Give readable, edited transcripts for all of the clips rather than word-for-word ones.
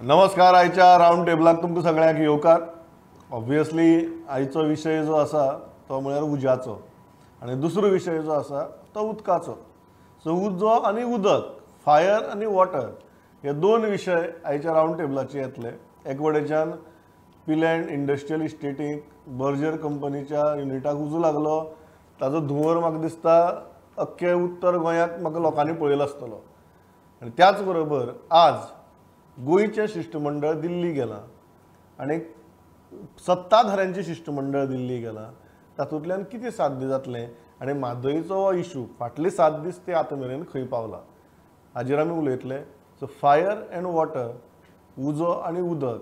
नमस्कार. आयच्या रावंड टेबलाक तुमकां सगळ्यांक येवकार. ऑब्वियसली आयचो विशय जो आसा तो म्हळ्यार उज्याचो आनी दुसरो विशय जो आसा तो उदकाचो. सो उजो आनी उदक, फायर आनी वॉटर हे दोन विशय आयच्या रावंड टेबलाचेर येतले. एक वटेच्यान पिलँड इंडस्ट्रियल इस्टेटीक बर्जर कंपनीच्या युनिटाक उजो लागलो, ताजो धुंवर म्हाका दिसता अख्खे उत्तर गोंयांत म्हाका लोकांनी पळयलो आसतलो. आनी त्याच बरोबर आज गोंयचें शिश्टमंडळ दिल्ली गेलां आनी सत्ताधाऱ्यांचें शिश्टमंडळ दिल्ली गेलां, तातूंतल्यान कितें साध्य जातलें आनी म्हादयचो हो इशू फाटले 7 दीस ते आतां मेरेन खंय पावला हाजेर आमी उलयतले. सो फायर एंड वॉटर, उजो आनी उदक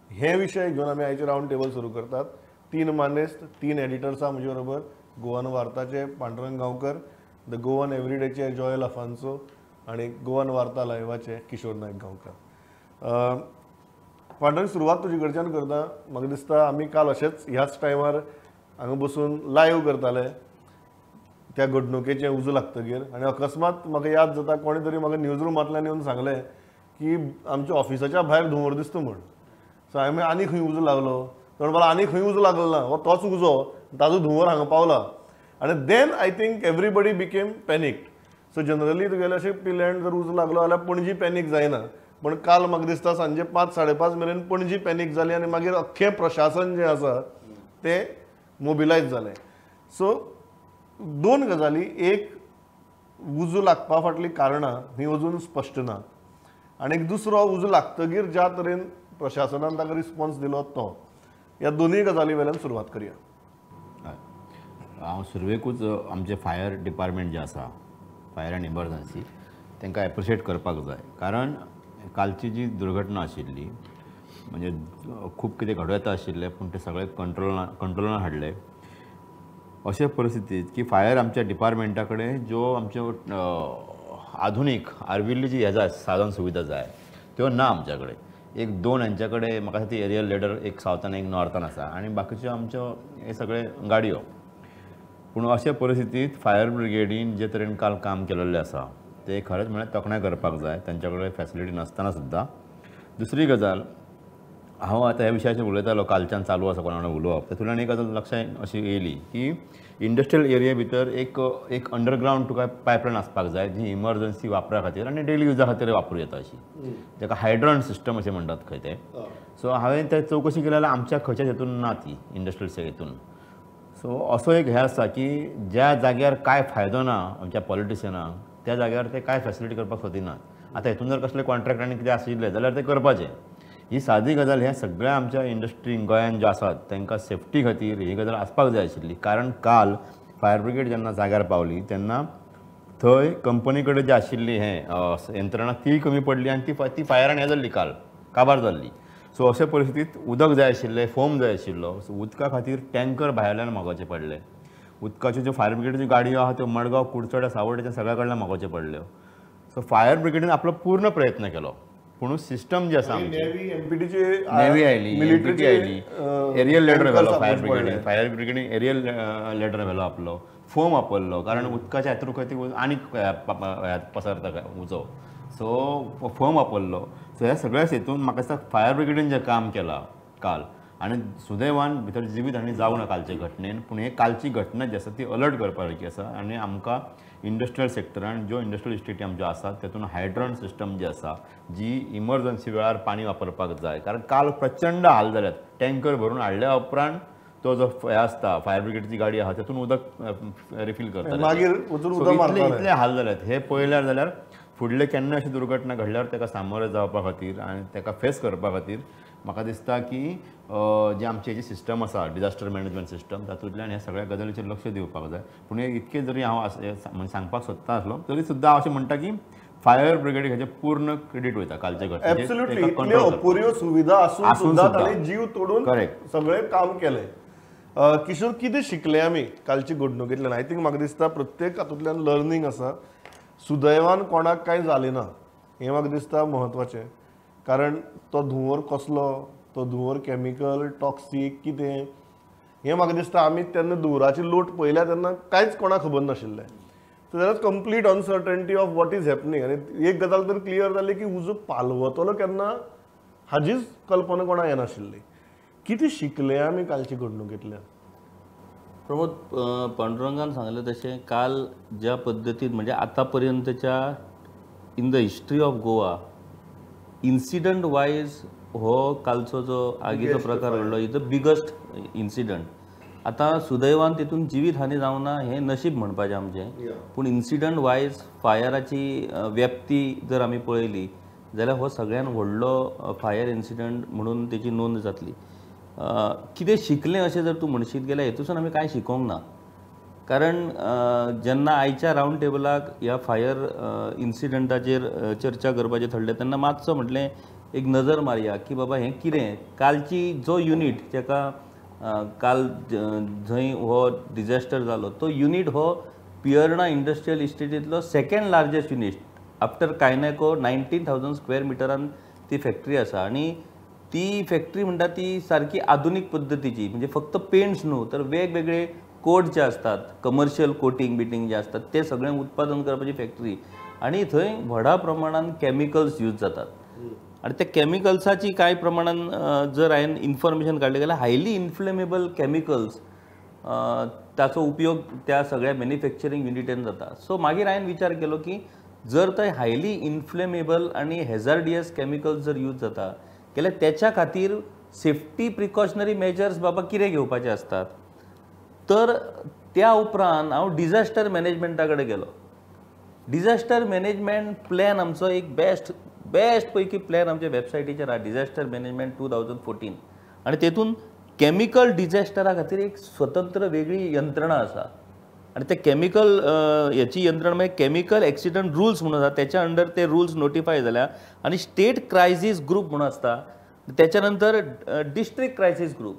हे विशय घेवन आमी आयचे रावंड टेबल सुरू करतात. 3 मानेस्त, 3 एडिटर्स आसा म्हजे बरोबर. गोवन वार्ताचे पांडुरंग गांवकर, the Goan एवरीडेचे जॉयल अफान्सो आनी गोवन वार्ता लायवाचे किशोर नायक गांवकर. पांडुरंग, सुरवात तुजे कडच्यान करता. म्हाका दिसता आमी काल अशेंच ह्याच टायमार हांगा बसून लायव करताले त्या घडणुकेचें उजो लागतगीर, आनी अकस्मात म्हाका याद जाता कोणी तरी म्हाका न्यूज रुमांतल्यान येवन सांगलें की आमच्या ऑफिसाच्या भायर धुंवर दिसता म्हूण. सो हांवें आनी खंय उजो लागलो, तो म्हणपाक आनी खंय उजो लागलो ना, हो तोच उजो, ताजो धुंवर हांगा पावला. आनी then I think everybody became panicked. So generally तुगेलें अशें पिलँड जर उजो लागलो जाल्यार पणजी पॅनीक जायना, पण काल म्हाका दिसता सांजे 5 साडे 5 मेरेन पणजी पॅनीक जाली आनी मागीर अख्खें प्रशासन जें आसा तें मोबिलायज जालें. सो 2 गजाली, एक उजो लागपा फाटलीं कारणां ही अजून स्पश्ट ना, आनी एक दुसरो उजो लागतगीर ज्या तरेन प्रशासनान ताका रिस्पॉन्स दिलो तो. ह्या दोनूय गजाली वेल्यान सुरवात करया. हांव सुरवेकूच आमचें फायर डिपार्टमेंट जें आसा, फायर एंड इमर्जन्सी, तांकां एप्रिशिएट करपाक जाय. कारण कालची जी दुर्घटना आशिल्ली म्हणजे खूब कितें घडूं येता आशिल्लें, पूण तें सगळें कंट्रोलान हाडलें. अशे परिस्थितींत की फायर आमच्या डिपार्टमेंटा कडेन ज्यो आमच्यो आधुनीक आर्विल्ली जी हें जाय साधन सुविधा जाय त्यो ना आमच्या कडेन. 1-2 हांच्या कडेन म्हाका दिसता ती एरियल लेडर एक सावथान एक नॉर्थान आसा आनी बाकीच्यो आमच्यो हे सगळे गाडयो. पूण अशे परिस्थितींत फायर ब्रिगेडीन जे तरेन काल काम केलेलें आसा ते खरेंच म्हळ्यार तोखणाय करपाक जाय, तांच्या कडेन फॅसिलिटी नासतना सुद्दां. दुसरी गजाल, हांव आतां ह्या विशयाचेर उलयतालो, कालच्यान चालू आसा कोणा वांगडा उलोवप, तातूंतल्यान एक गजाल लक्षांत अशी येयली की इंडस्ट्रियल एरिया भितर एक एक अंडरग्रावंड तुका पायपलायन आसपाक जाय जी इमर्जन्सी वापरा खातीर आनी डेली युजा खातीर वापरूं येता अशी, जाका हायड्रंट सिस्टम अशें म्हणटात खंय तें. सो हांवें ते चवकशी केली जाल्यार आमच्या खंयच्याच हितून ना ती इंडस्ट्रियल हितून. सो असो एक हें आसा की ज्या जाग्यार कांय फायदो ना आमच्या पॉलिटिशियनांक त्या जाग्यार ते कांय फॅसिलिटी करपाक सोदिनात. आतां हितून जर कसले कॉन्ट्रॅक्ट आनी कितें आशिल्लें जाल्यार तें करपाचें. ही सादी गजाल ह्या सगळ्या आमच्या इंडस्ट्रीन गोंयांत ज्यो आसात तांकां सेफ्टी खातीर ही गजाल आसपाक जाय आशिल्ली. कारण काल फायर ब्रिगेड जेन्ना जाग्यार पावली तेन्ना थंय कंपनी कडेन जी आशिल्ली हें यंत्रणा ती कमी पडली आनी ती फायरान हें जाल्ली, काल काबार जाल्ली. सो अशे परिस्थितींत उदक जाय आशिल्लें, फोम जाय आशिल्लो. सो उदका खातीर टँकर भायल्यान मागोवचे पडले. उदकाच्यो ज्यो फायर ब्रिगेडच्यो गाडयो आहा त्यो मडगांव, कुडचड्या, सावड्ड्याच्या सगळ्या कडल्यान मागोवच्यो पडल्यो. सो फायर ब्रिगेडीन आपलो पूर्ण प्रयत्न केलो, पूण सिस्टम जी आसा नेव्ही आयली, एमपीटी आयली, एरियल लेडर व्हेलो फायर ब्रिगेडीन, फायर ब्रिगेडीन एरियल लेडर व्हेलो आपलो, फोम वापरलो, कारण उदकाच्या हातूंत खंय ती आनीक पसरता उजो. सो फोम वापरलो. सो ह्या सगळ्या हेतून म्हाका दिसता फायर ब्रिगेडीन जें काम केलां काल, आनी सुदैवान भितर जिवीत हानी जावं ना कालचे घटनेन, पूण हे कालची घटना जी आसा ती अलर्ट करपा सारकी आसा. आनी आमकां इंडस्ट्रियल सेक्टरान ज्यो इंडस्ट्रियल इस्टेटी आमच्यो आसात तातूंत हायड्रंट सिस्टम जी आसा जी इमर्जन्सी वेळार पाणी वापरपाक जाय. कारण काल प्रचंड हाल जाल्यात. टँकर भरून हाडल्या उपरांत तो जो हें आसता फायर ब्रिगेडची गाडी आसा तातूंत उदक रिफील करता, मागीर इतले हाल जाल्यात. हे पळयल्यार जाल्यार फुडले केन्ना अशी दुर्घटना घडल्यार ताका सामोरे जावपा खातीर आनी ताका फेस करपा खातीर म्हाका दिसता की जे आमची जी सिस्टम आसा डिजास्टर मॅनेजमेंट सिस्टम तातूंतल्यान ह्या सगळ्या गजालीचेर लक्ष दिवपाक जाय. पूण इतकें जरी हांव सांगपाक सोदता आसलो तरी सुद्दां हांव अशें म्हणटा की फायर ब्रिगेडीक हेजें पूर्ण क्रेडीट वयता कालचे घटनेचेर. एब्सोल्युटली, इतल्यो अपुऱ्यो सुविधा आसून सुद्दां तांणी जीव तोडून सगळें काम केलें. किशोर, कितें शिकले आमी कालची घडणुकेंतल्यान? I think म्हाका दिसता प्रत्येक हातूंतल्यान लर्नींग आसा. सुदैवान कोणाक कांय जालें ना हें म्हाका दिसता म्हत्वाचें, कारण तो धुंवर कसलो, तो धुंवर केमिकल, टॉक्सीक कितें हें म्हाका दिसता आमी तेन्ना धुंवराची लोट पळयल्या तेन्ना कांयच कोणाक खबर नाशिल्लें. So there was complete uncertainty of what is happening. आनी एक गजाल तर क्लियर जाली की उजो पालवतलो केन्ना हाजीच कल्पना कोणाक येनाशिल्ली. कितें शिकले आमी कालची घडणुकेंतल्यान? प्रमोद, पांडुरंगान सांगलें तशें काल ज्या पद्दतीन म्हणजे आतां पर्यंतच्या in the history of Goa incident wise हो कालचो जो आगीचो प्रकार घडलो is the biggest incident. आतां सुदैवान तितून जिवीत हानी जावना हें नशीब म्हणपाचें आमचें, पूण इन्सिडंट वायज फायराची व्याप्ती जर आमी पळयली जाल्यार हो सगळ्यान व्हडलो फायर इन्सिडंट म्हणून तेची नोंद जातली. कितें शिकलें अशें जर तूं म्हणशीत जाल्यार हेतूसून आमी कांय शिकोंक ना, कारण जेन्ना आयच्या रावंड टेबलाक ह्या फायर इन्सिडंटाचेर चर्चा करपाचें ठरलें तेन्ना मातसो म्हटलें एक नजर मारया की बाबा हें कितें. कालची जो युनीट जाका काल जंय हो डिझास्टर जालो तो युनीट हो पियर्णा इंडस्ट्रियल इस्टेटींतलो second largest unit after Caineco. 19,000 square मिटरान ती फॅक्टरी आसा आनी ती फॅक्टरी म्हणटा ती सारकी आधुनीक पद्दतीची, म्हणजे फक्त पेंट्स न्हू तर वेगवेगळे कोट जे आसतात, कमर्शियल कोटींग बिटींग जे आसतात ते सगळें उत्पादन करपाची फॅक्टरी आनी थंय व्हडा प्रमाणान कॅमिकल्स यूज जातात आनी त्या कॅमिकल्साची कांय प्रमाणान जर हांवें इन्फॉर्मेशन काडलें जाल्यार हायली इन्फ्लेमेबल कॅमिकल्स ताचो उपयोग त्या सगळ्या मॅन्युफॅक्चरींग युनिटीन जाता. सो मागीर हांवें विचार केलो की जर थंय हायली इन्फ्लेमेबल आनी हेजार्डियस कॅमिकल्स जर यूज जाता जाल्यार त्याच्या खातीर सेफ्टी प्रिकॉशनरी मेजर्स बाबा कितें घेवपाचे आसतात. तर त्या उपरांत हांव डिझास्टर मॅनेजमेंटा कडेन गेलो. डिझास्टर मॅनेजमेंट प्लॅन आमचो एक बेस्ट बेस्ट पैकी प्लॅन आमच्या वेबसायटीचेर आहा, डिझास्टर मॅनेजमेंट 2014, आनी तेतून कॅमिकल डिझास्टरा खातीर एक स्वतंत्र वेगळी यंत्रणा आसा आनी ते कॅमिकल हेची यंत्रणा म्हणजे कॅमिकल एक्सिडंट रुल्स म्हणून आसा, तेच्या अंडर ते रुल्स नोटिफाय जाल्या आनी स्टेट क्रायसीस ग्रूप म्हणून आसता, तेच्या नंतर डिस्ट्रिक्ट क्रायसीस ग्रूप.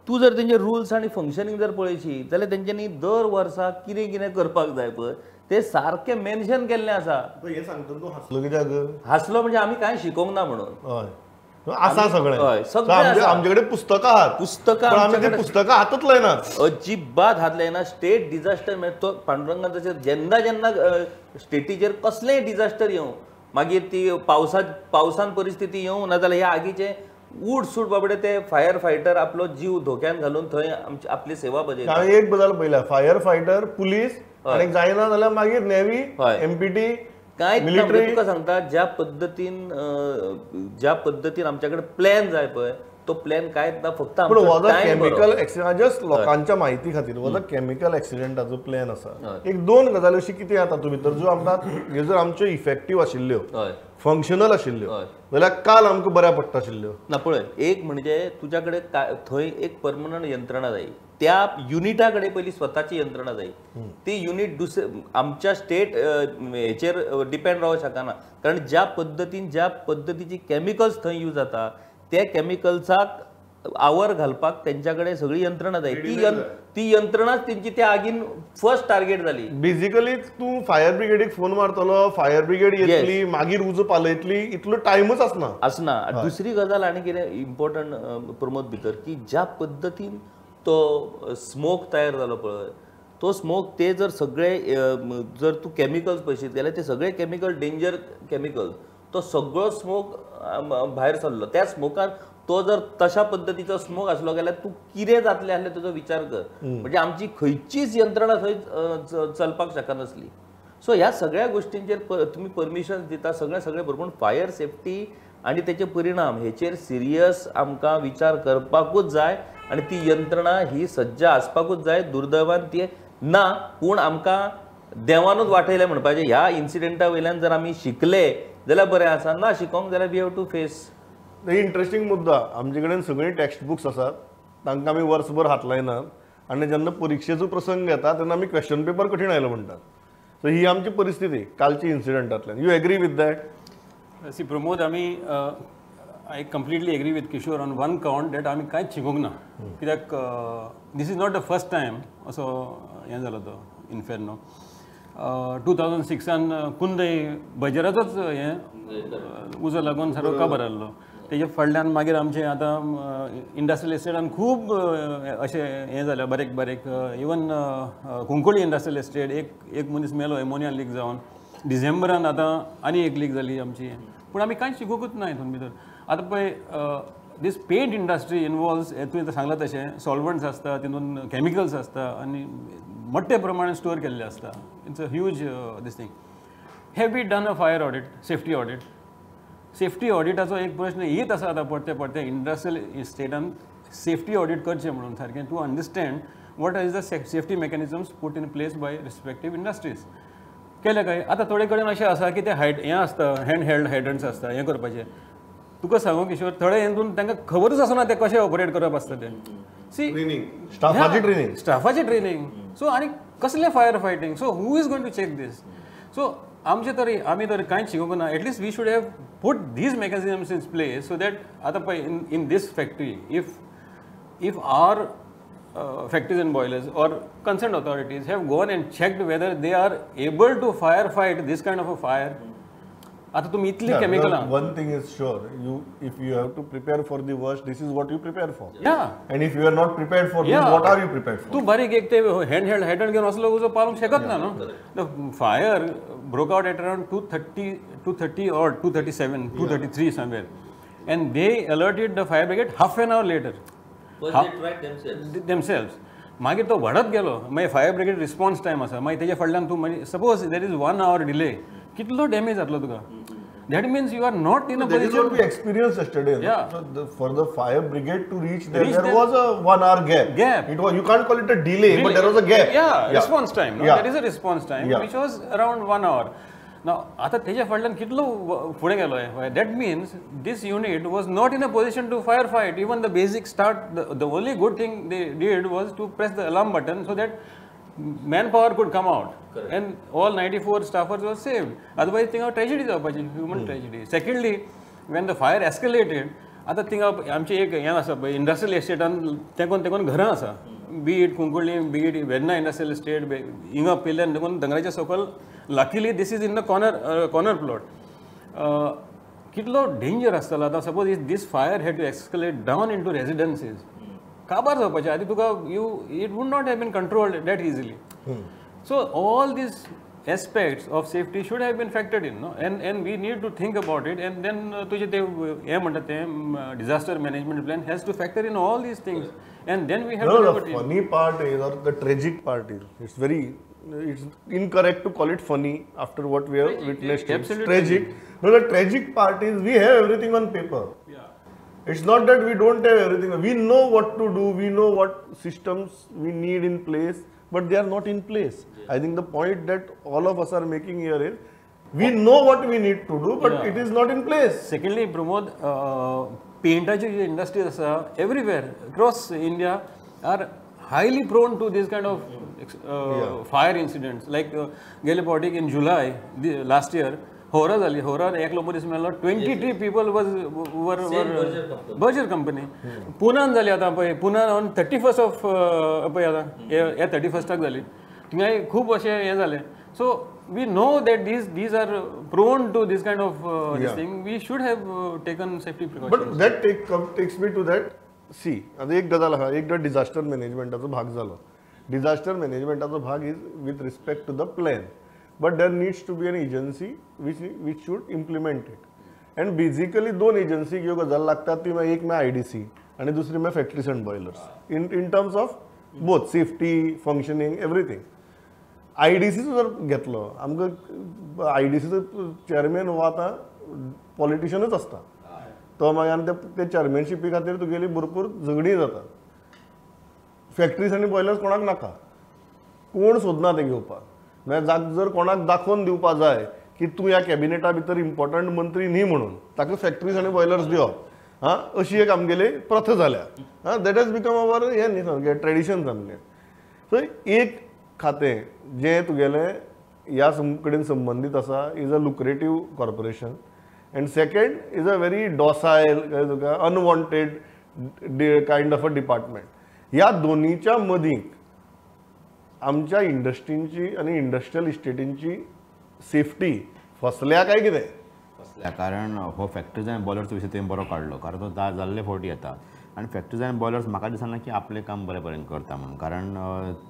तूं जर तेंचे रुल्स आनी फंक्शनींग जर पळयशी जाल्यार तेंच्यांनी दर वर्सा कितें कितें करपाक जाय पळय ते सारकें मेन्शन केल्लें आसा. हें सांगता तूं हांसलो कित्याक? हांसलो म्हणजे आमी कांय शिकोंक ना म्हणून. हय आसा सगळें, हय सगळें आसा. आमचे कडेन पुस्तकां आहात, पुस्तकां आमी ती पुस्तकां हातूच लायनात, अजिबात हात लायना. स्टेट डिझास्टर म्हणजे तो पांडुरंगान तशें जेन्ना जेन्ना स्टेटीचेर कसलेंय डिझास्टर येवं, मागीर ती पावसान परिस्थिती येवं नाजाल्यार ह्या आगीचें उड सूट बाबडे ते फायर फायटर आपलो जीव धोक्यान घालून थंय आमची आपली सेवा बजायता. हांवें एक गजाल पळयल्या, फायर फायटर, पुलीस आनी जायना जाल्यार मागीर नेव्ही, एमपीटी, कांय तुका सांगता ज्या पद्दतीन आमच्या कडेन प्लॅन जाय पळय तो प्लॅन कांयच ना. फक्त केमिकल एक्सिडंट जस्ट लोकांच्या म्हायती खातीर हो केमिकल एक्सिडंटाचो प्लॅन आसा. एक दोन गजाली अशी कितें आहा तातूंत भितर ज्यो आमकां ह्यो जर आमच्यो इफेक्टीव आशिल्ल्यो, फंक्शनल आशिल्ल्यो जाल्यार काल आमकां बऱ्या पडटा आशिल्ल्यो. ना पळय, एक म्हणजे तुज्या कडेन थंय एक परमनंट यंत्रणा जाय, त्या युनिटा कडेन पयलीं स्वताची यंत्रणा जाय. ती युनिट दुसरे आमच्या स्टेट हेचेर डिपेंड रावंक शकना, कारण ज्या पद्दतीन ज्या पद्दतीची कॅमिकल्स थंय यूज जाता त्या कॅमिकल्साक आवर घालपाक तेंच्या कडेन सगळी यंत्रणा जाय. ती यंत्रणाच तेंची त्या आगीन फर्स्ट टार्गेट जाली. बेसिकली तूं फायर ब्रिगेडीक फोन मारतलो, फायर ब्रिगेड येतली, मागीर उजो पालयतली, इतलो टायमूच आसना आसना. दुसरी गजाल आनी कितें इम्पॉर्टंट प्रमोद भितर की ज्या पद्दतीन तो स्मोक तयार जालो पळय तो स्मोक ते जर सगळे जर तूं कॅमिकल्स पळयशीत जाल्यार ते सगळे कॅमिकल डेंजर कॅमिकल्स, तो सगळो स्मोक भायर सरलो. त्या स्मोकान तो जर तशा पद्दतीचो स्मोक आसलो जाल्यार तूं कितें जातलें आसलें तुजो विचार कर. म्हणजे आमची खंयचीच यंत्रणा थंय चलपाक शकनासली. सो ह्या सगळ्या गोष्टींचेर तुमी परमिशन्स दिता सगळें सगळें बरोबर, पूण फायर सेफ्टी आनी तेचे परिणाम हेचेर सिरियस आमकां विचार करपाकूच जाय आनी ती यंत्रणा ही सज्ज आसपाकूच जाय. दुर्दैवान ती ना, पूण आमकां देवानूच वाटयलें म्हणपाचें. ह्या इन्सिडंटा वयल्यान जर आमी शिकले जाल्यार बरें आसा, ना शिकोंक जाल्यार we have to face. Interesting मुद्दा, आमचे कडेन सगळीं टेक्स्ट बुक्स आसात, तांकां आमी वर्सभर हात लायनात आनी जेन्ना परिक्षेचो प्रसंग येता तेन्ना आमी क्वेश्चन पेपर कठीण आयलो म्हणटात. सो ही आमची परिस्थिती कालची इन्सिडंटांतल्यान. You agree with that? See Pramod, आमी I completely agree with Kishore on one count that आमी कांयच शिकूंक ना. कित्याक this is not the first time असो हें जालो तो इन्फेर्नो. 2006 कुंदय बजराचोच हें उजो लागून सारको काबार जाल्लो. तेजे फाटल्यान मागीर आमचे आतां इंडस्ट्रियल इस्टेटान खूब अशें हें जालें बारीक बारीक. इवन कुंकळी इंडस्ट्रियल इस्टेट एक मनीस मेलो एमोनिया लीक जावन. डिसेंबरान आतां आनी एक लीक जाली आमची. पूण आमी कांयच शिकूंकूच ना हितून भितर. आतां पळय दीस पेंट इंडस्ट्री इनवॉल्व्स, तुवें सांगलां तशें सॉल्वंट्स आसता, तितून केमिकल्स आसता आनी मोठ्या प्रमाणान स्टोर केल्ले आसता. It's a huge this thing. Have we done a fire audit, safety audit? Safety ऑडिटाचो एक प्रश्न येत आसा आतां परते परते इंडस्ट्रियल इस्टेटान सेफ्टी ऑडिट करचें म्हणून सारकें, to understand what is the safety mechanisms put in place by respective industries. केलें काय आतां थोडे कडेन अशें आसा की ते हायड हें आसता, हँड हेल्ड हायड्रंट्स आसता, हें करपाचें. तुका सांगू किशोर, थोडे हितून तांकां खबरूच आसना तें कशें ऑपरेट करप आसता तें. सी स्टाफाची ट्रेनिंग, स्टाफाची ट्रेनिंग. सो आनी कसलें fire fighting, so who is going to check this? So आमचे तरी आमी तर कांयच शिकूंक ना. At least we should have put these mechanisms in place so that आतां पळय in this factory if our factories and boilers or concerned authorities have gone and checked whether they are able to firefight this kind of a fire. आता तुम्ही इतली chemical. One thing is sure, you if you have to prepare for the worst, this is what you prepare for. Yeah. And if you are not prepared for this, what are you prepared for? तू बारीक एक ते hand held hydrant घेवन असलो उजो पालोवंक शकत ना न्हू. The fire broke out at around 2:30 or 2:37, 2:33 somewhere, and they alerted the fire brigade half an hour later. First they tried themselves. मागीर तो वाडत गेलो. मागीर फायर ब्रिगेड रिस्पॉन्स टायम आसा, मागीर तेज्या फाटल्यान तूं मागीर suppose there is 1 hour delay, कितलो डॅमेज जातलो तुका. That means you are not in a That is position. what we experienced yesterday. Yeah. So for the fire brigade to reach there, Reach there there was a 1 hour gap. Gap. It was, you can't call it a delay, but there was a gap. Yeah, response time. No? Yeah. There is a response time, yeah, which was around 1 hour. Now, आता तेज्या फाटल्यान कितलो फुडें गेलो. That means this unit was not in a position to firefight. Even the basic start, the only good thing they did was to press the alarm button so that manpower could come out. Correct. And all 94 staffers were saved. Otherwise, थिंगा tragedy जावपाची, human tragedy. Secondly, when the fire escalated, आतां थिंगा आमचें एक हें आसा पळय industrial एस्टेटान तेंकोन तेंकोन घरां आसा, be it Cuncolim, be it Verna industrial estate, हिंगा पेल्यान देखून दोंगराच्या सकयल. Luckily this is in the corner plot. कितलो डेंजर आसतलो आतां. Suppose if this fire had to escalate down into residences, काबार जावपाचें आदी तुका. You it would not have been controlled that easily. So all these aspects of safety should have been factored in, no? And we need to think about it. And then तुजें तें हें म्हणटा तें disaster management plan has to factor in all these things. And then we have No, to the funny part is, or the tragic part is, it's very, it's incorrect to call it funny after what we have witnessed. Absolutely. It's tragic. No, the tragic part is we have everything on paper. Yeah. It's not that we don't have everything. We know what to do. We know what systems we need in place, but they are not in place. Yeah. I think the point that all of us are making here is we know what we need to do, but yeah, it is not in place. Secondly, Pramod, paintaची ji industry आसा everywhere across India are highly prone to this kind of fire incidents. Like गेले फावटीक in July last year Howrah जाली, होरा एकलो मनीस मेलो, 23 people was were Berger company. Punan जाली आतां पळय, पुनान ऑन 31st of पळय आतां ह्या 31st जाली, थिंगाय खूब अशें हें जालें. So we know that these are prone to this kind of this thing. We should have taken safety precautions. But that takes me to that. See, आता एक गजाल आहा, एकदा डिझास्टर मॅनेजमेंटाचो भाग जालो. डिझास्टर मॅनेजमेंटाचो भाग is with respect to the plan, but there needs to be an agency which should implement it. And basically दोन agency ह्यो गजाल लागतात, ती मागीर एक म्हळ्यार IDC आनी दुसरी म्हळ्यार factories and boilers. In terms of both safety, functioning, everything. IDCचो जर घेतलो, आमकां IDCचो चेअरमॅन हो आतां पॉलिटिशनूच आसता, तो मागीर आनी ते चेअरमॅनशिपी खातीर तुगेली भरपूर झगडीं जातात. फॅक्टरीज आनी बॉयलर्स कोणाक नाका, कोण सोदना ते घेवपाक. म्हळ्यार जर कोणाक दाखोवन दिवपा जाय की तूं ह्या कॅबिनेटा भितर इम्पॉर्टंट मंत्री न्ही म्हणून ताका फॅक्टरीज आनी बॉयलर्स दिवप, आं, अशी एक आमगेली प्रथा जाल्या. आं, that has become our हें न्ही सामकें ट्रेडिशन सामकें. सो एक खातें जें तुगेलें ह्या कडेन संबंदीत आसा is a lucrative corporation, and second is a very docile, तुका unwanted kind of a department. ह्या दोनीच्या मदीं आमच्या इंडस्ट्रींची आनी इंडस्ट्रियल इस्टेटींची सेफ्टी फसल्या काय कितें? फसल्या, कारण हो फॅक्टरीज आनी बॉयलर्सचो विशय तुवें बरो काडलो, कारण तो जाल्ले फावटी येता. आनी फॅक्टरीज आनी बॉयलर्स म्हाका दिसना की आपलें काम बरें बरें करता म्हणून, कारण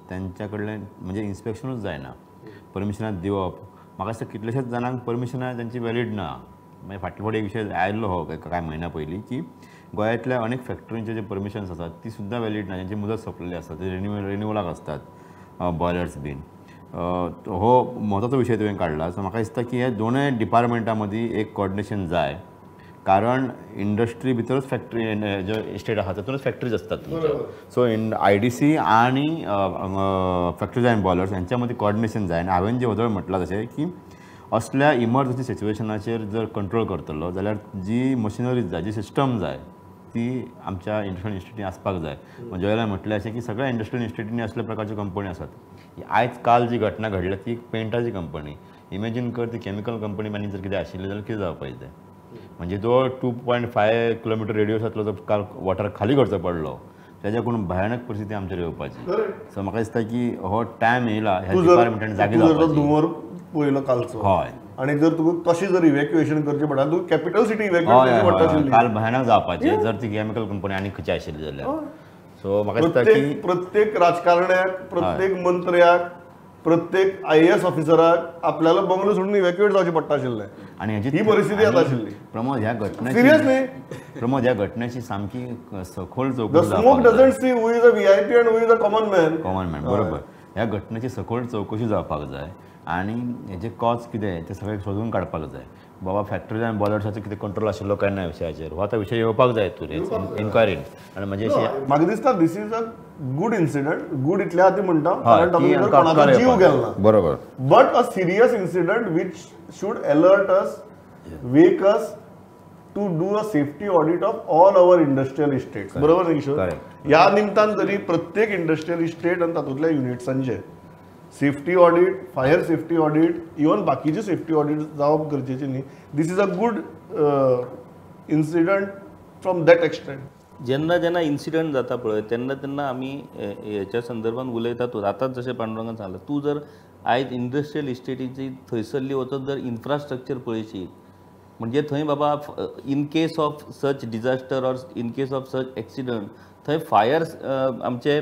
तेंच्या कडल्यान म्हणजे इन्स्पेक्शनूच जायना, परमिशनां दिवप. म्हाका दिसता कितलेशेच जाणांक परमिशनां तेंची वॅलीड ना, मागीर फाटले फावटी एक विशय आयिल्लो हो कांय म्हयन्या पयलीं की गोंयांतल्या अनेक फॅक्टरींचे जे परमिशन्स आसात ती सुद्दां व्हॅलीड ना, जेंची मुदत सोंपलेली आसता, ते रिन्युअलाक आसतात बॉयलर्स बीन. हो म्हत्वाचो विशय तुवें काडला. सो म्हाका दिसता की हे दोनूय डिपार्टमेंटां मदीं एक कॉर्डिनेशन जाय, कारण इंडस्ट्री भितरूच फॅक्टरी ज्यो इस्टेट आसा तातूंतच फॅक्टरीज आसतात तुमच्यो. सो इन IDC आनी फॅक्टरीज अँड बॉयलर्स हेंच्या मदीं कॉर्डिनेशन जाय. आनी हांवें जें वदळ म्हटलां तशें की असल्या इमर्जन्सी सिच्युएशनाचेर जर कंट्रोल करतलो जाल्यार जी मशिनरीज जाय, जी सिस्टम जाय ती आमच्या इंडस्ट्रियल इन्स्टिट्यूटी आसपाक जाय. म्हणजे जाल्यार म्हटलें अशें की सगळ्या इंडस्ट्रियल इन्स्टिट्यूटींनी असल्या प्रकारच्यो कंपनी आसात. आयज काल जी घटना घडल्या ती पेंटाची कंपनी, इमेजीन कर ती केमिकल कंपनी आनी जर कितें आशिल्लें जाल्यार कितें जावपाचें तें. म्हणजे जो 2.5 किलोमिटर रेडियसांतलो जो काल वाठार खाली करचो पडलो तेज्याकडून भयानक परिस्थिती आमचेर येवपाची. सो म्हाका दिसता की हो टायम येयला ह्या डिपार्टमेंटान जागे जावपाची. धुंवर पळयलो कालचो, हय, आनी जर तुका तशी जर इव्हॅक्युएशन करचें पडटा, तुका कॅपिटल सिटी इव्हॅक्युएट करचें पडटा. काल भयानक जावपाचें जर ती केमिकल कंपनी आनी खंयची आशिल्ली जाल्यार. सो म्हाका दिसता की प्रत्येक राजकारण्याक, प्रत्येक मंत्र्याक, प्रत्येक IAS ऑफिसराक आपल्याला बंगलो सोडून इव्हॅक्युएट जावचें पडटा आशिल्लें. आनी ही परिस्थिती आतां आशिल्ली. प्रमोद, ह्या घटनेची सिरियसली प्रमोद ह्या घटनेची सामकी सखोल चौकशी. The smoke doesn't see who is a VIP and who is a common man. Common man, बरोबर. ह्या घटनेची सखोल चौकशी जावपाक जाय आनी हेजे कॉज कितें तें सगळें सोदून काडपाक जाय. बाबा फॅक्टरीज आनी बॉयलर्साचो कितें कंट्रोल आशिल्लो काय ना विशयाचेर हो आतां विशय येवपाक जाय तूं इन्क्वायरीन. आनी म्हणजे म्हाका दिसता this is a good incident. Good इतल्या खातीर म्हणटा कारण तातूंत कोणाचो जीव गेलो ना, बरोबर, but a serious incident which should alert us, wake us to do a safety audit of all our industrial estates. बरोबर न्ही किशोर? ह्या निमतान तरी प्रत्येक इंडस्ट्रियल इस्टेट आनी तातूंतल्या युनिट्सांचे safety audit, fire safety audit, even बाकीचे सेफ्टी ऑडिट जावप गरजेचे न्ही. This is a good incident from that extent. जेन्ना जेन्ना इन्सिडंट जाता पळय तेन्ना तेन्ना आमी हेच्या संदर्भात उलयतात. आतांच जशें पांडुरंगान सांगलां, तूं जर आयज इंडस्ट्रियल इस्टेटीची थंयसरली वचत जर इन्फ्रास्ट्रक्चर पळयशी म्हणजे थंय बाबा in case of such disaster or in case of such accident थंय फायर आमचे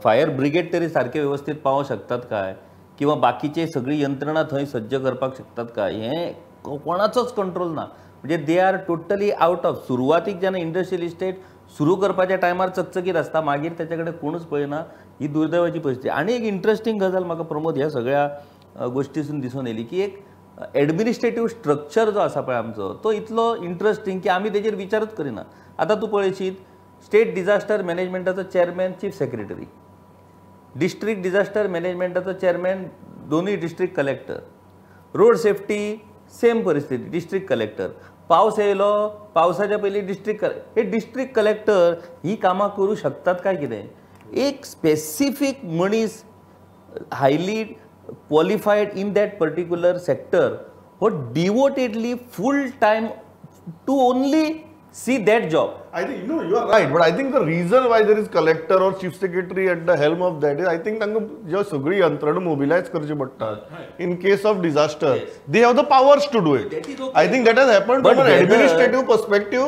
फायर ब्रिगेड तरी सारके वेवस्थीत पावोंक शकतात काय किंवा बाकीचे सगळी यंत्रणा थंय सज्ज करपाक शकतात काय हें कोणाचोच कंट्रोल ना. म्हणजे they are totally out of. सुरवातीक जेन्ना इंडस्ट्रियल इस्टेट सुरू करपाच्या टायमार चकचकीत आसता, मागीर तेच्या कडेन कोणूच पळयना. ही दुर्दैवाची परिस्थिती. आनी एक इंट्रस्टींग गजाल म्हाका प्रमोद ह्या सगळ्या गोश्टीसून दिसून येयली की एक एडमिनिस्ट्रेटीव स्ट्रक्चर जो आसा पळय आमचो तो इतलो इंट्रस्टींग की आमी तेजेर विचारूच करिना. आतां तूं पळयशीत स्टेट डिझास्टर मॅनेजमेंटाचो chairman chief secretary, district disaster मॅनेजमेंटाचो chairman दोनूय district collector, road safety same परिस्थिती डिस्ट्रिक्ट कलेक्टर, पावस येयलो पावसाच्या पयलीं डिस्ट्रिक्ट हे डिस्ट्रिक्ट कलेक्टर ही कामां करूं शकतात काय कितें? एक स्पेसिफीक मनीस highly qualified in that particular sector हो devotedly full time to only see that job. I think no, you are right, but I think the reason why there is collector or chief secretary at the helm of that is I think तांकां ज्यो सगळी यंत्रणा मोबिलायज करची पडटात in case of disaster, they have the powers to do it. I think that has happened from an administrative perspective,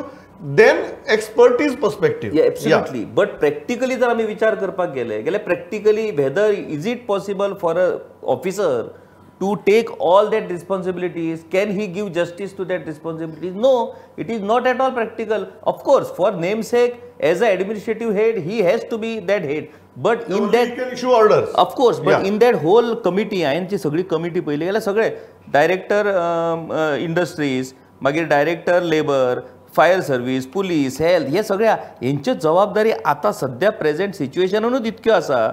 then expertise perspective. Yeah, absolutely. But practically जर आमी विचार करपाक गेले गेल्यार practically whether is it possible for a officer to take all that responsibilities? Can he give justice to that responsibilities? No, it is not at all practical. Of course, for namesake, as an administrative head, he has to be that head. But in that, he can issue orders. Of course, but in that whole committee, हांवें जी सगळी committee पळयली जाल्यार सगळे director industries, मागीर director labour, fire service, police, health, हे सगळ्या हेंच्यो जबाबदारी आतां सद्या प्रेजेंट सिच्युएशनानूच इतक्यो आसा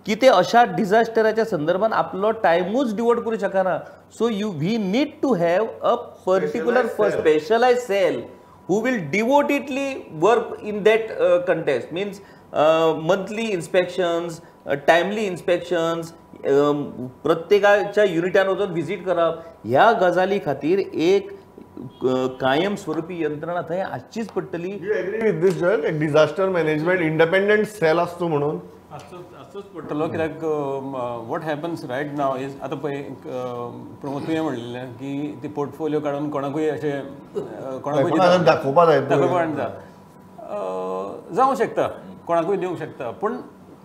की ते अशा डिझास्टराच्या संदर्भात आपलो टायमूच डिवोट करूं शकना. So you we need to have a particular specialise cell who will devotedly work in that context. Means monthly inspections, timely inspections, प्रत्येकाच्या युनिटान वचून व्हिजीट करप, ह्या गजाली खातीर एक कायमस्वरूपी यंत्रणा थंय आसचीच पडटली. You agree with this Joel? एक डिझास्टर मॅनेजमेंट इंडिपेंडंट सेल आसचो म्हणून आसचोच पडटलो. कित्याक what happens right now is आतां पळय प्रमोद तुवें म्हणलेलें की ती पोर्टफोलियो काडून कोणाकूय अशें कोणाकूय दाखोवपाक जाय, दाखोवपाक जावं शकता, कोणाकूय दिवंक शकता, पूण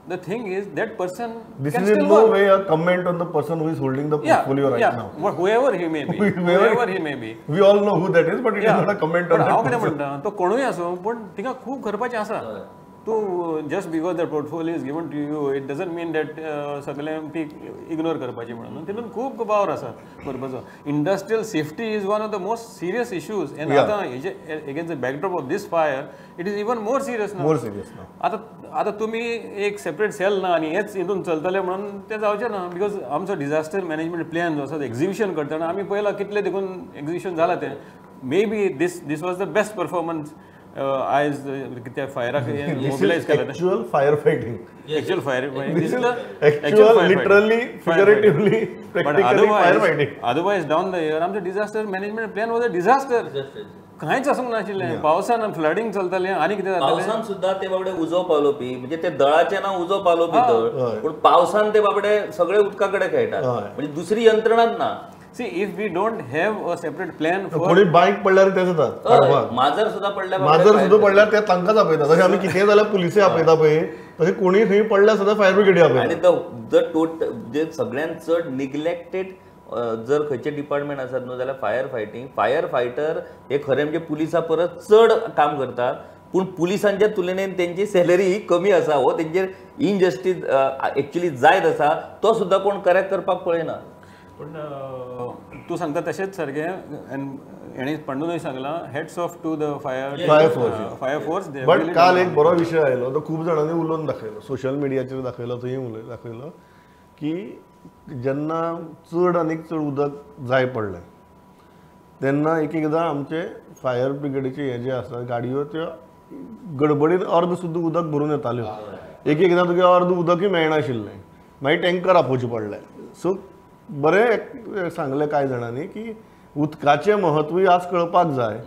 The thing is that person This is in no way a comment on the person who is holding the portfolio right now. Whoever he may be, whoever he may be. We all know who that is, but it is not a comment on that. हांव कितें म्हणटा, तो कोणूय आसूं पूण तिका खूब करपाचें आसा. तूं just because the portfolio is given to you it doesn't mean that सगळें ती इग्नोर करपाची म्हणून. तितून खूब पावर आसा करपाचो. Industrial safety is one of the most serious issues and आतां हेजे against the backdrop of this fire it is even more serious ना. मोर सिरियस ना. आतां आतां तुमी एक सेपरेट सेल ना आनी हेच हितून चलतले म्हणून तें जावचें ना, because आमचो डिजास्टर मॅनेजमेंट प्लॅन जो आसा एक्झिबिशन करतना आमी पळयलां कितलें देखून एक्झिबिशन जालां तें. May be this this was the best performance आयज त्या फायराक मोबिलायज केला. Actual fire fighting, actual fire actual literally figuratively practically fire fighting. Otherwise down the year आमचो disaster management plan was a disaster. कांयच आसूंक नाशिल्लें. पावसान फ्लडिंग चलतालें आनी कितें जातालें. पावसान सुद्दां ते बाबडे उजो पालोवपी, म्हणजे ते दळाचें नांव उजो पालोवपी दळ, पूण पावसान ते बाबडे सगळे उदका कडेन खेळटात, म्हणजे दुसरी यंत्रणाच ना. See, if we don't have a separate plan for कोणी बायक पडल्यार ते जाता, माजर सुद्दां पडल्यार, माजर सुद्दां पडल्यार ते तांकांच आपयता. तशें आमी कितेंय जाल्यार पुलिसे आपयता पळय, तशें कोणीय खंय पडल्यार सुद्दां फायर ब्रिगेडी आपयता. आनी the total जे सगळ्यांत चड निग्लेक्टेड जर खंयचे डिपार्टमेंट आसात न्हू जाल्यार फायर फायटींग. फायर फायटर हे खरें म्हणजे पुलिसा परस चड काम करतात, पूण पुलिसांच्या तुलनेन तेंची सॅलरी ही कमी आसा. हो तेंचेर इनजस्टीस एक्चुअली जायत आसा, तो सुद्दां कोण करेक्ट करपाक पळयना. पूण तूं सांगता तशेंच सारकें हेणें पंडूनय सांगलां, hats off to the fire force. But काल एक बरो विशय आयलो, तो खूब जाणांनी उलोवन दाखयलो, सोशल मिडियाचेर दाखयलो, थंय उलय दाखयलो की जेन्ना चड आनीक चड उदक जाय पडलें तेन्ना एक एकदां आमचे फायर ब्रिगेडीचे हे जे आसा गाडयो त्यो गडबडीन अर्द सुद्दां उदक भरून येताल्यो. एक एकदां तुगे अर्द उदकूय मेळनाशिल्लें, मागीर टँकर आपोवचें पडलें. सो बरें सांगलें कांय जाणांनी की उदकाचें म्हत्वूय आज कळपाक जाय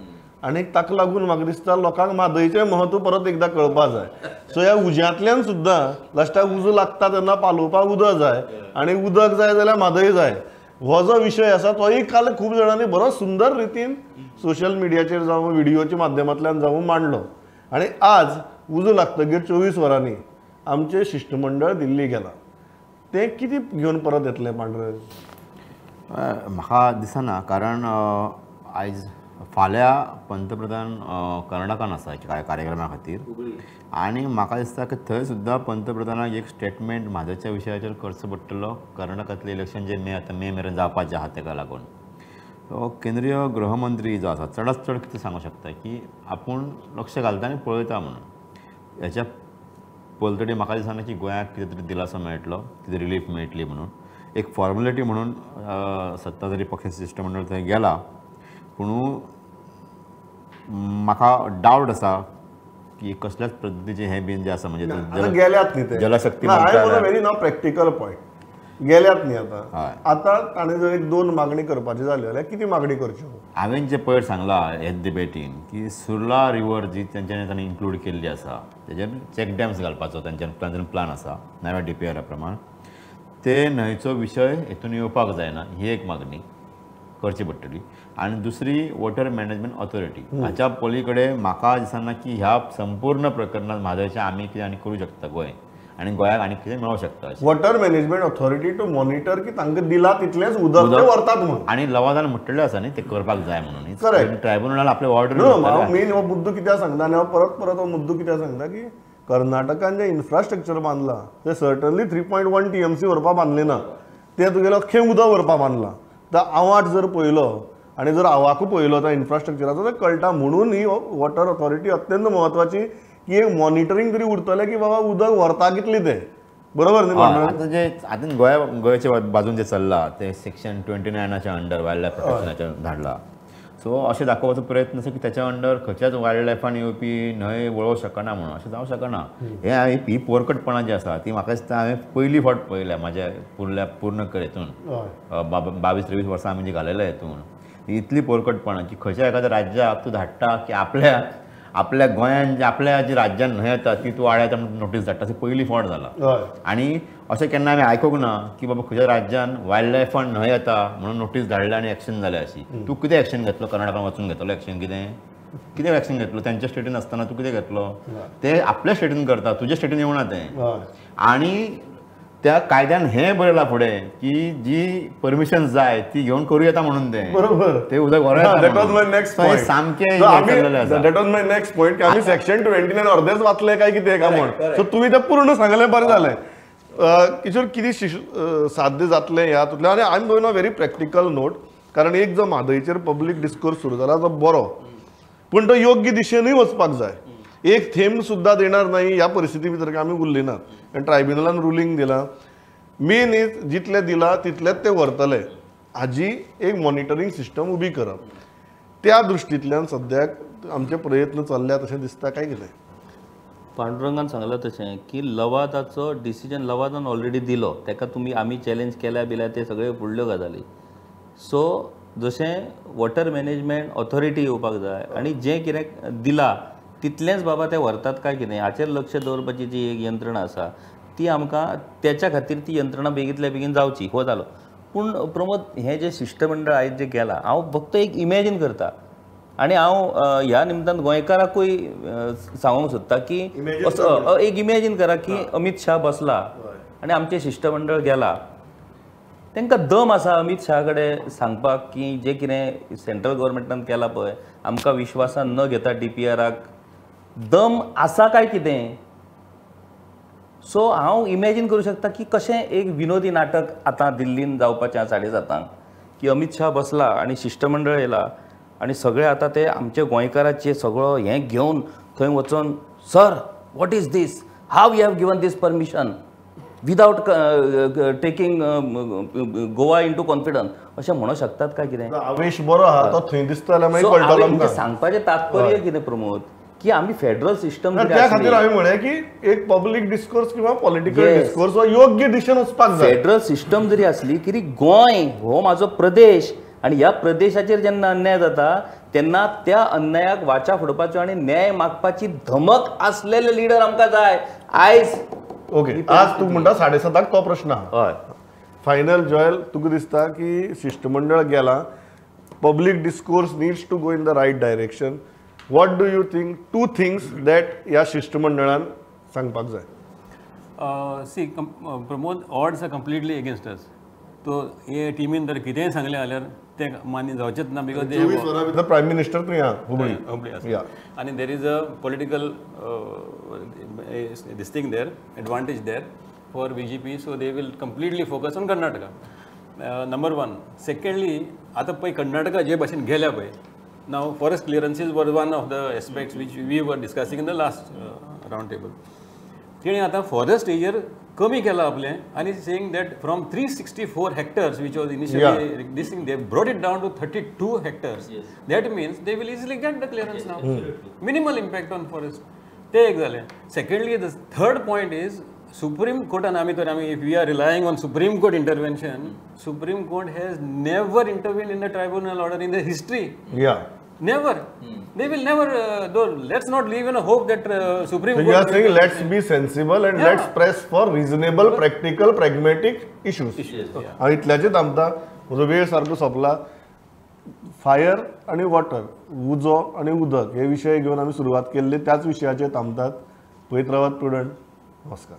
आनी ताका लागून म्हाका दिसता लोकांक म्हादयचें म्हत्व परत एकदां कळपाक जाय. सो ह्या उज्यांतल्यान सुद्दां लास्टाक उजो लागता तेन्ना पालोवपाक उदक जाय आनी उदक जाय जाल्यार म्हादय जाय. हो जो विशय आसा तोय काल खूब जाणांनी बरो सुंदर रितीन सोशल मिडियाचेर जावं व्हिडियोच्या माध्यमांतल्यान जावं मांडलो. आनी आज उजो लागतगीर 24 वरांनी आमचें शिश्टमंडळ दिल्ली गेलां, तें कितें घेवन परत येतलें पांडुरंग? म्हाका दिसना, कारण आयज फाल्यां पंतप्रधान कर्नाटकान आसा कार्यक्रमा खातीर आनी म्हाका दिसता की थंय सुद्दां पंतप्रधानाक एक स्टेटमेंट म्हादयच्या विशयाचेर करचो पडटलो. कर्नाटकांतलें इलेक्शन जे मे आतां मे मेरेन जावपाचें आसा तेका लागून सो केंद्रीय गृहमंत्री जो आसा चडांत चड कितें सांगूंक शकता की आपूण लक्ष घालता आनी पळयता म्हणून. हेच्या पलतडी म्हाका दिसना की गोंयाक कितें तरी दिलासो मेळटलो, कितें रिलीफ मेळटली म्हणून. एक फॉर्मेलिटी म्हणून सत्ताधारी पक्षाचें शिश्टमंडळ थंय गेला, पूण म्हाका डावट आसा की कसल्याच पद्दतीचें हें बीन जें आसा म्हणजे गेल्यात न्ही ते जलशक्ती व्हेरी नाव प्रॅक्टिकल पॉयंट गेल्यात न्ही आतां. आतां ताणें जर एक दोन मागणी करपाची जाली जाल्यार कितें मागणी करच्यो? हांवें जें पयर सांगलां हे डिबेटीन की सुर्ला रिवर जी तेंच्यांनी तांणी इन्क्लूड केल्ली आसा तेजेर चॅक डॅम्स घालपाचो तांच्यान प्लान आसा नव्या DPR प्रमाण. ते न्हंयचो विशय हेतून येवपाक जायना ही एक मागणी करची पडटली. आनी दुसरी वॉटर मॅनेजमेंट ऑथॉरिटी हाच्या पली कडेन म्हाका दिसना की ह्या संपूर्ण प्रकरणांत म्हादयचें आमी कितें आनी करूं शकता गोंय आनी गोंयाक आनी कितें मेळोंक शकता. Water management authority to monitor की तांकां दिला तितलेंच उदक ते व्हरतात म्हणून. आनी लवादान म्हटलेलें आसा न्ही तें करपाक जाय म्हणून. करेक्ट. ट्रायब्युनलान आपले ऑर्डर. हांव मेन हो मुद्दो कित्याक सांगता आनी हांव परत परत हो मुद्दो कित्याक सांगता की कर्नाटकान जें इन्फ्रास्ट्रक्चर बांदलां तें सर्टनली 3.1 TMC व्हरपाक बांदलें ना, तें तुगेलें अख्खें उदक व्हरपाक बांदलां. तर आवाट जर पळयलो आनी जर आवाकू पळयलो त्या इन्फ्रास्ट्रक्चराचो तें कळटा. म्हणून ही वॉटर ऑथॉरिटी अत्यंत म्हत्वाची की एक मॉनिटरींग तरी उरतलें की बाबा उदक व्हरता कितलें तें, बरोबर न्ही? आतां जे आतां गोंया गोंयच्या बाजून जें चल्लां तें सेक्शन 29 अंडर वायल्ड लायफ प्रोटेक्शनाचें धाडलां. सो अशें दाखोवपाचो प्रयत्न आसा की त्याच्या अंडर खंयच्याच वायल्ड लायफान येवपी न्हंय वळोवंक शकना म्हणून. अशें जावंक शकना. हें हांवें ही पोरकटपणां जी आसा ती म्हाका दिसता हांवें पयली फावट पळयल्या म्हाज्या पूर्ण हेतून 22-23 वर्सां आमी जी घालयल्या हेतून इतली पोरकटपणां की खंयच्या एखाद्या राज्याक तूं धाडटा की आपल्या आपल्या गोंयान आपल्या जी राज्यान न्हंय येता ती तूं आडायता म्हणून नोटीस धाडटा, अशें पयली फावट जाला. आनी अशें केन्ना हांवें आयकूंक ना की बाबा खंयच्या राज्यान वायल्ड लायफान न्हंय येता म्हणून नोटीस धाडल्या आनी एक्शन जाल्या अशी. तूं कितें एक्शन घेतलो? कर्नाटकान वचून घेतलो एक्शन कितें? कितें वॅक्सिन घेतलो त्यांच्या स्टेटीन आसतना तूं कितें घेतलो ते आपल्या स्टेटीन करता तुज्या स्टेटीन येवना तें. आनी त्या कायद्यान हें बरयलां फुडें की जी परमिशन जाय ती घेवन करूं येता म्हणून तें बरोबर ते उदक व्हरों सामकें. That was my next point की आमी सेक्शन 29 अर्देच वाचले काय कितें काय म्हण. सो तुमी तें पूर्ण सांगलें बरें जालें. किशोर कितें साध्य जातलें ह्या हातूंतल्यान? आनी I am going a very practical note, कारण एक जो म्हादयचेर पब्लीक डिस्कोर्स सुरू जाला तो बरो, पूण तो योग्य दिशेनूय वचपाक जाय. एक थेंब सुद्दां देणार नाही ह्या परिस्थिती भितर काय आमी उरली ना. कारण ट्रायब्युनलान रुलींग दिलां, मेन is जितलें दिलां तितलेंच ते व्हरतले हाजी एक मॉनिटरींग सिस्टम उबी करप, त्या दृश्टींतल्यान सद्याक आमचे प्रयत्न चल्ल्यात अशें दिसता काय कितें? पांडुरंगान सांगलां तशें की लवादाचो डिसिजन लवादान ऑलरेडी दिलो, ताका तुमी आमी चॅलेंज केल्या बिल्या ते सगळे फुडल्यो गजाली. सो जशें वॉटर मॅनेजमेंट ऑथॉरिटी येवपाक जाय आनी जें कितें दिलां तितलेंच बाबा ते व्हरतात काय कितें हाचेर लक्ष दवरपाची जी एक यंत्रणा आसा ती आमकां त्याच्या खातीर ती यंत्रणा बेगींतल्या बेगीन जावची हो जालो. पूण प्रमोद हें जें शिश्टमंडळ आयज जें गेलां हांव फक्त एक इमॅजीन करता आनी हांव ह्या निमतान गोंयकाराकूय सांगूंक सोदता की असो एक इमॅजीन करा की अमीत शाह बसला आनी आमचें शिश्टमंडळ गेलां, तांकां दम आसा अमीत शाह कडेन सांगपाक की जें कितें सेंट्रल गव्हर्मेंटान केलां पळय आमकां विश्वासान न घेता DPRाक दम आसा काय कितें. सो हांव इमॅजीन करूं शकता की कशें एक विनोदी नाटक आतां दिल्लीन जावपाचें आसा 7:30 की अमीत शाह बसला आनी शिश्टमंडळ येयला आनी सगळे आतां ते आमचे गोंयकाराचे सगळो हें घेवन थंय वचोन sir what is this, how you have given this permission without taking Goa into confidence अशें म्हणूंक शकतात काय कितें? आवेश बरो आहा तो थंय दिसता जाल्यार मागीर कळटलो आमकां. सांगपाचें तात्पर्य कितें प्रमोद की आमी फेडरल सिस्टम त्या खातीर हांवें म्हळें की एक पब्लीक डिस्कोर्स किंवा पॉलिटिकल डिस्कोर्स हो योग्य दिशेन वचपाक जाय. फेडरल सिस्टम जरी आसली तरी गोंय हो म्हाजो प्रदेश आनी ह्या प्रदेशाचेर जेन्ना अन्याय जाता तेन्ना त्या अन्यायाक वाचा फोडपाचो आनी न्याय मागपाची धमक आसलेले लिडर आमकां जाय आयज. ओके, आज तूं म्हणटा 7:30 तो प्रश्न आहा. हय, फायनल जॉयल तुका दिसता की शिश्टमंडळ गेलां, public discourse needs to go in the right direction. What do you think two things that ह्या शिश्टमंडळान सांगपाक जाय? See Pramod, odds are completely against us. तो हे टिमीन जर कितेंय सांगलें जाल्यार तें मान्य जावचेंच ना because 24 वरां भितर प्रायम मिनिस्टर थंय आहा हुबळी हुबळी आसा आनी there is a political this thing there, advantage there for BJP, so they will completely focus on Karnataka, number one. Secondly आतां पळय कर्नाटका जे भाशेन गेल्या पळय, now forest clearances were one of the aspects which we were discussing in the last round table. तेणी आतां forest arrear कमी केला आपलें आनी saying that from 364 hectares which was initially this thing they brought it down to 32 hectares. That means they will easily get the clearance now, minimal impact on forest. तें एक जालें. Secondly the third point is supreme कोर्टान आमी तर आमी if we are relying on supreme court intervention, supreme court has never intervene in the tribunal order in the history. Never. They will never, though let's not live in a hope that Supreme Court... So you are saying let's be sensible and let's press for reasonable, practical, pragmatic issues. हांव इतल्याचेच थांबता, म्हजो वेळ सारको सोंपला. Fire आनी water, उजो आनी उदक हे विशय घेवन आमी सुरवात केल्ली, त्याच विशयाचेर थांबतात. पळयत रावात प्रुडंट. नमस्कार.